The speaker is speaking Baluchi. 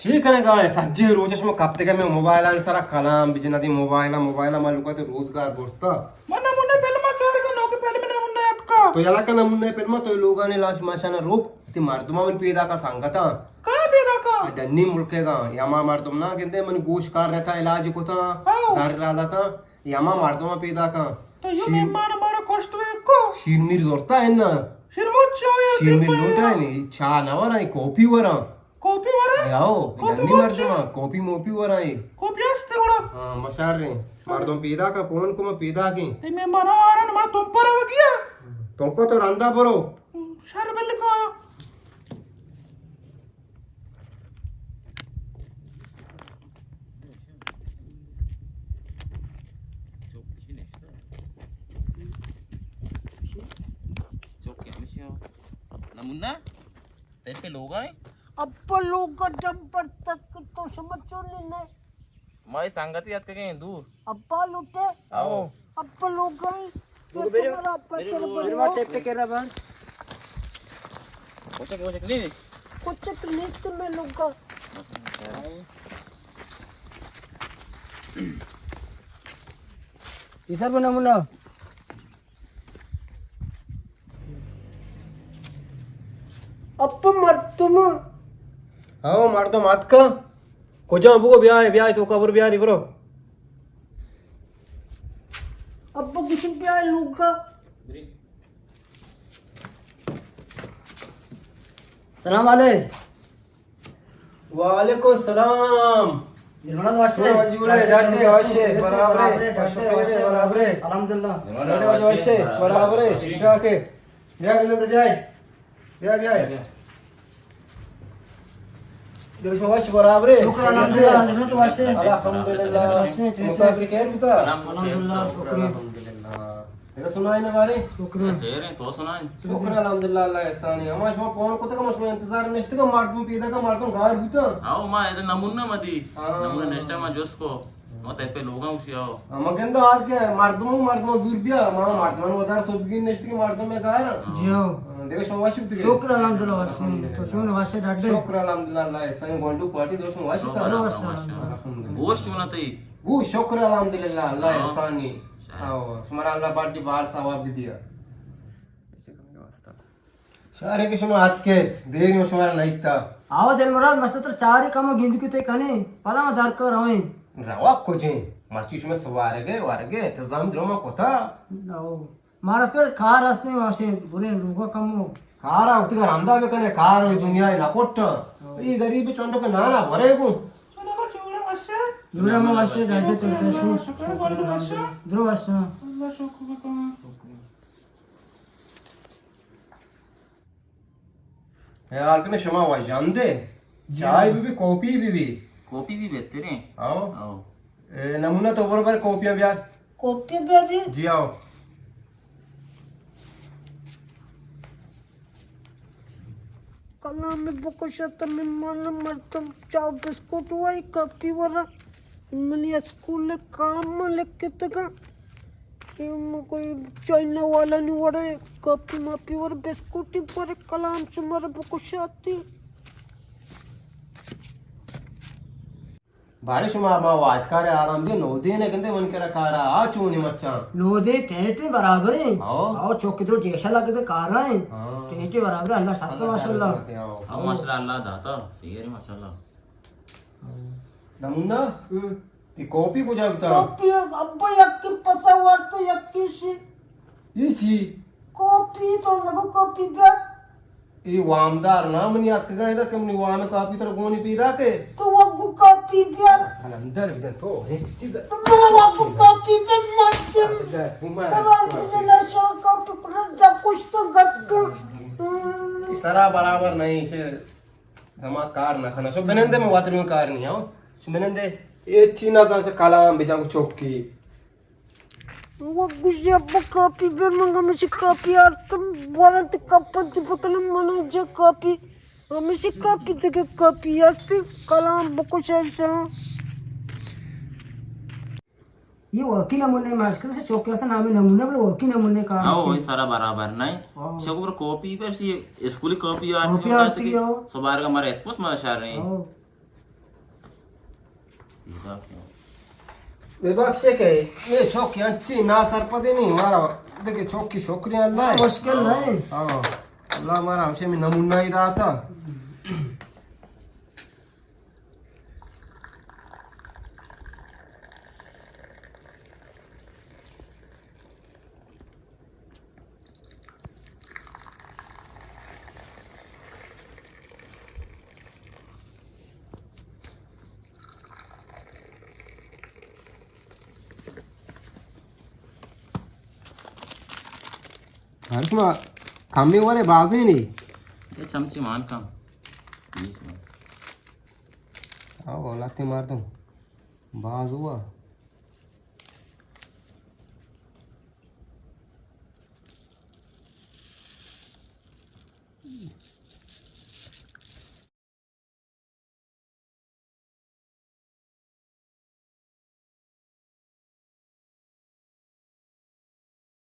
چی کنگا ئے؟ سجیں روچ شما کپتگے مئے موبائلانی سرا کلام بجن، ادی موبائل، موبائل، ما لوگا تو روزگار برتا۔ من نمونہ فلم چارگا، نوک فلم نمونہ اتکا۔ تو یلا کا نمونہ فلم، تو لوگانی لاش ماشانا روپ، تی مردمان پیدا کا سنگتا۔ کا پیدا کا؟ ڈنی ملکے گا، یا ما مردم نا گندے، من گوش کار رہتا، علاج کتا، ہاں۔ زر را داتا۔ اے ہما مردم پیدا کن۔ تو یو شیر، مہمان مارا کشت و کو۔ شیر میر زورتا ہے نا۔ شیر مچ چاہے شیر میر لوٹا ہے نی، چا نہ ورا، کاپی ورا۔ کاپی ورا؟ اے آؤ، کاپی ڈنی مچ مردم، کاپی موپی ورا ہے۔ کاپی است گڑا۔ ہاں، مشار رہے۔ مردم پیدا کن، فون کو میں پیدا کی۔ تے مہمان آرن، ما تم پر ہو گیا۔ تم پر تو رندا برو۔ شر بل کا۔ چوکی ہمیشی ہو۔ نمونہ؟ تئی پہ لوگا ہیں؟ ابا لوگا ڈمبر تک تو شما چولی نے۔ ما اے سنگتی اتکگیں دور۔ ابا لوٹے؟ آؤ۔ ابا لوگا ہیں۔ برو، برو۔ تمہارا ابا برو، تیرے برو۔ برو، برو۔ تے کرا بار۔ کوچک، کوچک نہیں۔ کوچک نہیں تو میں لوگا۔ یہ سر بنا منا۔ اپ مردم۔ ہاں، مردم اتکا۔ کجا بگو بیائے، بیائے تو قبر بیاری برو۔ ابا گوشن بیائے لوگا۔ سلام علیکم۔ وعلیکم السلام۔ دلمراد وش ئے؟ جوڑ ئے، ڈاڈے وش ئے، برابر ئے، برابر ئے۔ الحمدللہ۔ ڈاڈے وش ئے، برابر ئے، ٹھیک ٹھاک ئے۔ بیا، بیا، بیا۔ بیا، بیا۔ دل شما وش، برابر ئے؟ شکر الحمدللہ، حضرت وش ئے۔ الحمدللہ۔ وش ئے، ٹھیک ئے۔ مسافر خیر بوتا؟ الحمدللہ، شکر۔ الحمدللہ۔ اگہ سنائیں نا بارے؟ شکر۔ خیر ئے، تو سنائیں۔ شکر الحمدللہ، اللہ احسان ئے۔ ہما شما فون کتگ، ما شما انتظار نشتگ، مردم پیدا کا، مردم گار بوتا۔ آؤ، ما ادا نمونہ مدی۔ ہاں۔ نمونہ نشتہ ما جست کو۔ ما تئی پہ لوگا اوشی آؤ۔ ہاں، ما گندو آج کے مردم، مردم زور بیا، ما مردم ودار سوبگین نشتگ، مردم میں گار۔ جی ہاؤ۔ ہاں، دیکھو شما وش بوتگ۔ شکر الحمدللہ، وش ئے۔ تو چون وش ئے ڈاڈے؟ شکر الحمدللہ، اللہ احسان ئے، گونڈو پارٹی، دیکھو شما وش ئے۔ شکر الحمدللہ۔ گوشت چون ئے تئی؟ گو شکر الحمدللہ، اللہ ہاں۔ احسان ئے۔ شاید۔ ہاں، شمارا اللہ پاک بار ثواب بدیا۔ شارے کہ شما اتکے، دیر ما شمارا نئیتا۔ آو دلمراد، مست تر چاری کمو گندکی تے کنے، پدا ما درکا رویں۔ روا کجیں؟ مرچی شما سوارگے، ورگے، انتظام درو ما کتا۔ او۔ مارا کر کار ہستیں، ماشے بریں لوگا کمو۔ کارا وتی رندا بکنے، کار اے دنیا نہ کٹا۔ ہاں۔ اے غریب چنڈو کے نانا بھرے گو۔ جوڑا ما وش ئے، ڈاڈے تو کیسے؟ شکر، گوڑا وش ئے۔ درو وش ئے۔ اللہ شکر بکن۔ خیال کنے شما وش ئے۔ جی۔ چائے بی بی، کافی بی بی۔ کافی بی بہتریں۔ آؤ۔ آؤ۔ اے، نمونہ تو برو بر کافیاں بیار۔ کافی بیاری؟ جی آؤ۔ کلام بکشت، من مال مردم چاو بسکوٹ وائی کافی ورا۔ منی اسکول کام لکھتگا۔ کہ من کوئی چائنا والا نی وڑے کافی مافی ور بسکوٹی پر کلام شمار بکشاتی۔ بارے شما ما واجکار آرام دے نو دینے گندے من کرا کارا آ چونی مرچاں۔ نو دے ٹیٹے برابر ہیں۔ ہاں۔ آؤ چوک دو جیشا لگ دے کارا ہیں۔ ہاں۔ ٹیٹے برابر ہیں، اللہ شاکر ماشاءاللہ۔ ہاں، ماشاءاللہ اللہ داتا۔ سیر ماشاءاللہ۔ نمونہ؟ ہم۔ تی کاپی کجا بوتا؟ کاپی ابا یکی پسا وارتا یکی شی۔ یہ چی؟ کاپی تو لگو کاپی بیا۔ اے وامدار نا منی اتکگا ادا کہ منی وام کاپی تر گونی پیدا کے۔ تو وگو کاپی بیا۔ اندر بدن تو ہچ چیز۔ تو منا وگو کاپی بیا مچن۔ اندر، ہما۔ قرآن کی جنا شو کاپی پر جا کچھ تو گپ کر۔ سرا برابر نہیں سے۔ دماغ کار نہ کنا۔ شو بنندے، من واتر میں کار نہیں آؤ۔ شو بنندے۔ اے چی نہ زان سے کلام بجان کو چوکی۔ وہ گوشی ابا کاپی بیر منگا مشی کاپی آرتم بولت کپت پکنم منا جا کاپی۔ ہمیشی کاپی دگہ کاپی آستی کلام بکش ایسا۔ یہ واقعی نمونے ماشکل سے چوکے سے نام نمونے بلے واقعی نمونے کار ہاں، سے۔ وہی سارا برابر نہیں۔ ہاں۔ شکر کاپی پر سی اسکولی کاپی آرتی کاپی آرتی ہو۔ سبارگا مارا اسپوس مارا شار نہیں۔ ہاں۔ ببخشے کہ اے چوکی انچی ناسرپدی نہیں، مارا دیکھے چوکی شکریہ اللہ ہے۔ مشکل نہیں۔ ہاں، اللہ مارا ہمشے میں نمونہ ہی رہا تھا۔ ہر شما کمی ورے بازی نی۔ یہ چمچی مان کم۔ ہاں، اولاتے مردم باز ہوا۔